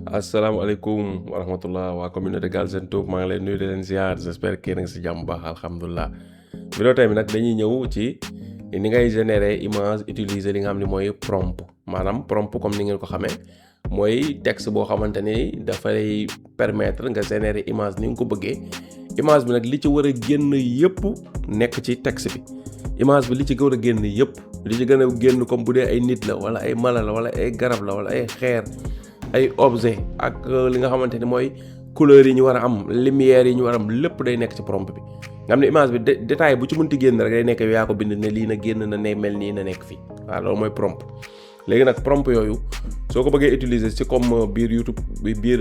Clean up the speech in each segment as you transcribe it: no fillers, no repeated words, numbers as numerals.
asalaamaaleykum wa rahmatullah waa communauté Galsen Tube maa ngi leen nuyu di leen ziar j'espère que yéen a ngi si jàmm baax alhamdulilah. vidéo tey bi nag dañuy ñëw ci ni ngay générer image utiliser li nga xam ne mooy prompt maanaam prompt comme ni ngeen ko xamee mooy texte boo xamante ni dafay permettre nga générer image ni nga ko bëggee image bi nag li ci war a génn yëpp nekk ci texte bi image bi li ci war a génn yëpp li ci gën a génn comme bu dee ay nit la wala ay mala la wala ay garab la wala ay xeer ay objet ak li nga xamante ni mooy couleur yi ñu war a am lumière yi ñu war a am lépp day nekk ci prompt bi nga xam ne image bi détail bu ci mënti génn rek day nekk yaa ko bind ne lii na génn na ne mel nii na nekk fii waaw loolu mooy prompt. léegi nag prompt yooyu soo ko bëggee utiliser ci comme biir YouTube biir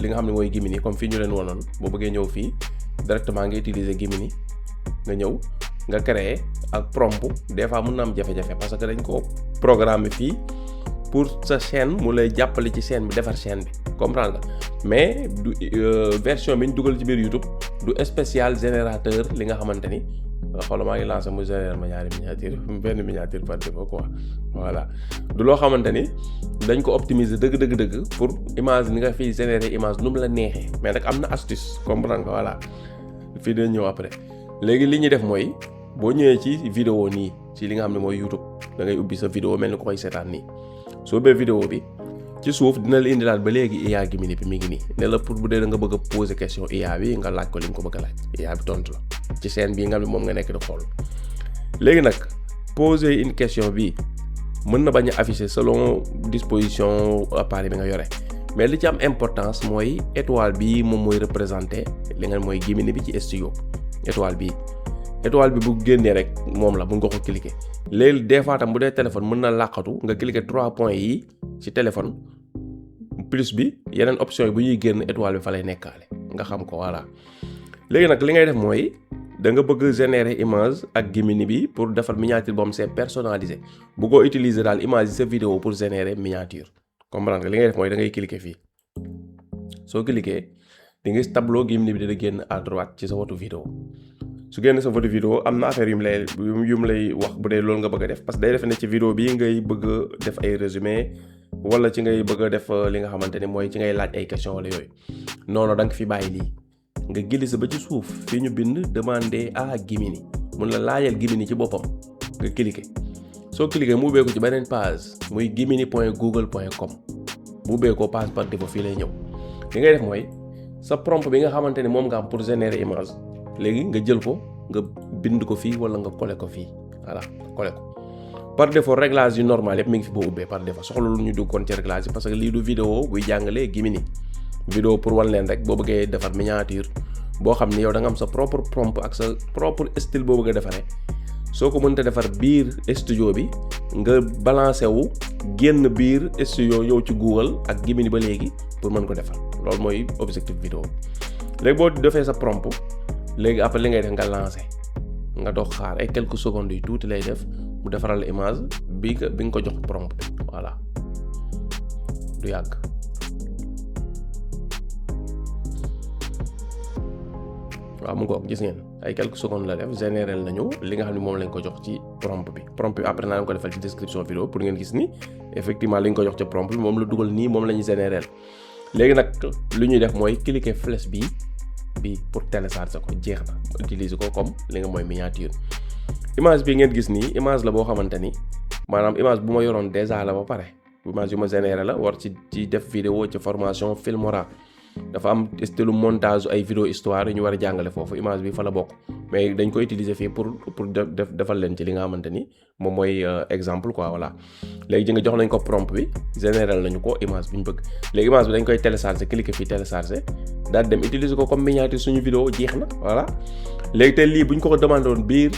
li nga xam ne mooy Gemini comme fii ñu leen wonoon boo bëggee ñëw fii directement nga utiliser Gemini nga ñëw nga créer ak prompt des fois mën na am jafe-jafe parce que dañ ko programmer fii pour sa chaîne mu lay jàppale ci chaîne bi defar chaîne bi comprendre nga mais du version bi ñu dugal ci biir YouTube du spécial générateur li nga xamante ni xoolal maa ngi lancé mu générer ma ñaari miniature benn miniature par défaut quoi voilà du loo xamante ni dañ ko optimiser dëgg pour image ni nga fiy générer image nu mu la neexee mais nag am na astuce comprendre nga voilà fii dina ñëw après léegi li ñuy def mooy boo ñëwee ci vidéo nii ci li nga xam ne mooy YouTube da ngay ubbi sa vidéo mel ni ko koy seetaan nii soo ubbee vidéo bi ci suuf dina la indilaat ba léegi IA Gemini bi mi ngi nii ne la pour bu dee da nga bëgg a poser question IA bi nga laaj ko li nga ko bëgg a laaj IA bi tontu la ci chaîne bii nga xam ne moom nga nekk di xool léegi nag poser une question bi mën na bañ a afficher selon disposition appareil bi nga yore mais li ci am importance mooy étoile bi moom mooy représenter li nga mooy Gemini bi ci studio étoile bi bu génnee rek moom la mun nga ko cliquer léegi des fois tam bu dee téléphone mën na làqatu nga cliquer 3 points yi ci téléphone plus bi yeneen option yi bu ñuy génn étoile bi fa lay nekkaale nga xam ko voilà. léegi nag li ngay def mooy da nga bëgg générer image ak Gemini bi pour defar miniature boo xam c'est personnalisé bu ko utiliser daal image yi sa vidéo pour générer miniature comprendre nga li ngay def mooy da ngay cliquer fii soo cliquer di nga gis tableau Gemini bi dina génn à droite ci sa wotu vidéo su génn sa photo vidéo am na affaire yu mu lay wax bu dee loolu nga bëgg a def parce que day def ne ci vidéo bi ngay bëgg a def ay résumé wala ci ngay bëgg a def li nga xamante ni mooy ci ngay laaj ay question wala yooyu non da nga fi bàyyi lii nga glissé ba ci suuf fii ñu bind demander à Gemini mun la laajal Gemini ci boppam nga cliquer soo cliquer mu ubbee ko ci beneen page muy gemini.google.com bu ubbee ko page par défaut fii lay ñëw li ngay def mooy sa prompt bi nga xamante ni moom nga am pour générer image léegi nga jël ko nga bind ko fii wala nga coller ko fii voilà coller ko par défaut réglage yu normal yëpp mi ngi fi boo ubbee par défaut soxla lu ñu dugg kon ci réglage yi parce que lii du vidéo buy jàngalee Gemini vidéo pour wan leen rek boo bëggee defar miniature boo xam ni yow da nga am sa propre prompt ak sa propre style boo bëgg a defaree soo ko mënta defar biir studio bi nga balancé wu génn biir studio yow ci Google ak Gemini ba léegi pour mën ko defar loolu mooy objectif vidéo léegi boo defee sa prompt léegi après li ngay def nga lancé nga dox xaar ay quelques secondes yu tuuti lay def mu defaral image bi nga ko jox prompt bi voilà du yàgg waaw mu ngoog gis ngeen ay quelques secondes la def général nañu li nga xam ne moom lañ ko jox ci prompt bi après naa leen ko defal ci description vidéo pour ngeen gis ni effectivement li ñu ko jox ci prompt bi moom la dugal nii moom la ñu général léegi nag lu ñuy def mooy cliquer flèche bi pour télécharger ko jeex na utiliser ko comme li nga mooy miniature image bi ngeen gis nii image la boo xamante ni maanaam image bu ma yoroon déjà la ba pare image yu ma généré la war ci def vidéo ci formation FILMORA dafa am style montage ay vidéo histoire yu ñu war a jàngale foofu image bi fa la bokk mais dañ ko utiliser fii pour defal leen ci li nga xamante ni moom mooy exemple quoi voilà léegi ji nga jox nañ ko prompt bi général nañu ko image bi ñu bëgg léegi image bi dañ koy télécharger cliquer fii télécharger daal dem utiliser ko comme miniature suñu vidéo jeex na voilà léegi te lii bu ñu ko demandé woon biir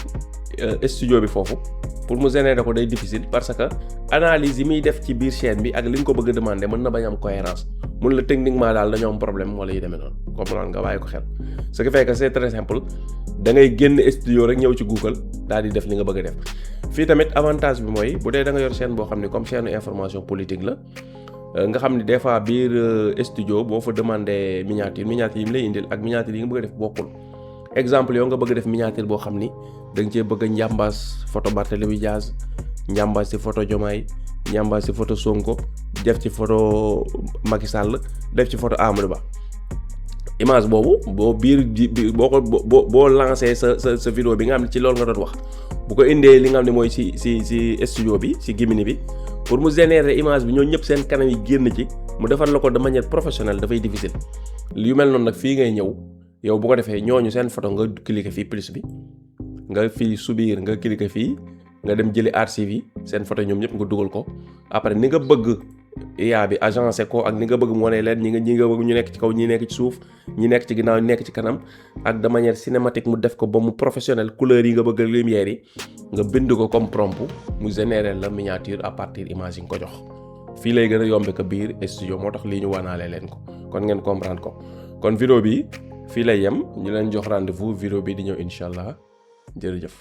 studio bi foofu pour mu générer ko day difficile parce que analyse yi muy def ci biir chaîne bi ak li ñu ko bëgg a demander mën na bañ am cohérence mun la techniquement daal dañoo am problème wala yu demee noonu comprendre nga bàyyi ko xel ce qui fait que c'est très simple da ngay génn studio rek ñëw ci Google daal di def li nga bëgg a def fii tamit avantage bi mooy bu dee da nga yor chaîne boo xam ne comme chaîne information politique la nga xam ne des fois biir studio boo fa demandé miniature yi mu lay indil ak miniature yi nga bëgg a def bokkul exemple yow nga bëgg a def miniature boo xam ni da nga cee bëgg a njàmbaas photo Barthélémy Dias njàmbaas ci photo Diomaye ñamba si photo Sonko def ci photo Macky Sall def ci photo Amadou Ba image boobu boo boo ko boo lancé sa vidéo bi nga xam ne ci loolu nga doon wax bu ko indee li nga xam ne mooy si studio bi si Gemini bi pour mu générer image bi ñoo ñëpp seen kanam yi génn ci mu defal la ko de manière professionnelle dafay difficile yu mel noonu nag fii ngay ñëw yow bu ko defee ñooñu seen photo nga cliquer fii plus bi nga fii subir nga cliquer fii nga dem jëli archive yi seen photo ñoom ñëpp nga dugal ko après ni nga bëgg IA bi agencé ko ak ni nga bëgg mu wane leen ñi nga bëgg ñu nekk ci kaw ñi nekk ci suuf ñi nekk ci ginnaaw ñi nekk ci kanam ak de manière cinématique mu def ko ba mu professionnel couleur yi nga bëgg ak lumière yi nga bind ko comme prompt mu générer la miniature à partir image yi nga ko jox fii lay gën a yombe ko biir studio moo tax lii ñu wanaale leen ko kon ngeen comprendre ko kon vidéo bi fii lay yem ñu leen jox rendez-vous vidéo bi di ñëw incha allah jërëjëf